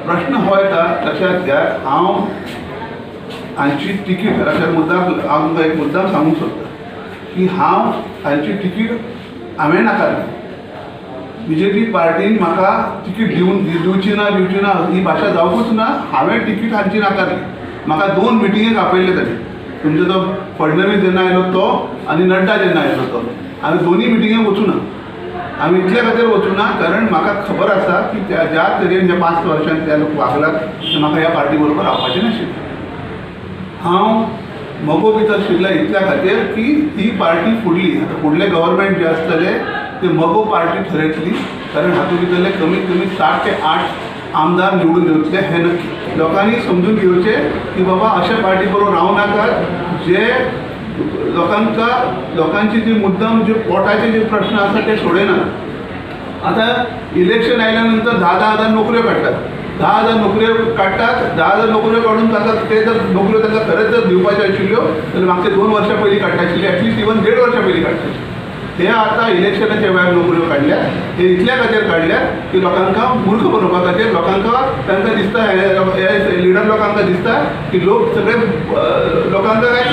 प्रश्न हो येता, लक्षात घेयात, हांव हांची तिकीट लक्षात मुद्दाम, हांव तुमकां एक मुद्दाम सांगूंक सोदता की हांव हांची तिकीट हांवें नाकारली. बीजेपी पार्टीन म्हाका तिकीट दिवन दिवची ना, दिवची ना ही भाशा जावकूच ना. हांवें तिकीट हांची नाकारली. म्हाका 2 मिटिंगेक आपयल्ले तांणी, तुमचो तो फडणवीस जेन्ना आयलो तो आनी नड्डा जेन्ना आयलो तो. हांवें दोनूय मिटिंगेक वचूं ना. हांवें इतल्या खातीर वचूं ना कारण म्हाका खबर आसा की त्या ज्या तरेन ह्या 5 वर्सांत त्या लोक वागलात ते म्हाका ह्या पार्टी बरोबर रावपाचें नाशिल्लें. हांव मगो भितर शिरला इतल्या खातीर की ही पार्टी फुडली, आतां फुडलें गव्हर्मेंट जें आसतलें ते मगो पार्टी ठरयतली, कारण हातूंत भितरले कमीत कमी 7 ते 8 आमदार निवडून येवतले हें नक्की. लोकांनी समजून घेवचें की बाबा अशा पार्टी बरोबर रावं नाकात जे लोकांका लोकांची जी मुद्दाम जे पोटाचे जे प्रश्न आसा ते सोडयनात. आतां इलेक्शन आयल्या नंतर 10-10 हजार नोकऱ्यो काडटात, 10,000 नोकऱ्यो काडटात. 10,000 नोकऱ्यो काडून ताका ते जर नोकऱ्यो तांकां खरेंच जर दिवपाच्यो आशिल्ल्यो जाल्यार मागचे 2 वर्सां पयलीं काडटा आशिल्ले, एटलिस्ट इवन 1.5 वर्सां पयलीं काडटा आशिल्ले. ते आतां इलेक्शनाच्या वेळार नोकऱ्यो काडल्यात, ते इतल्या खातीर काडल्यात की लोकांक मूर्ख बनोवपा खातीर. लोकांक तांकां दिसता, हे लिडर लोकांक दिसता की लोक सगळे लोकांक काय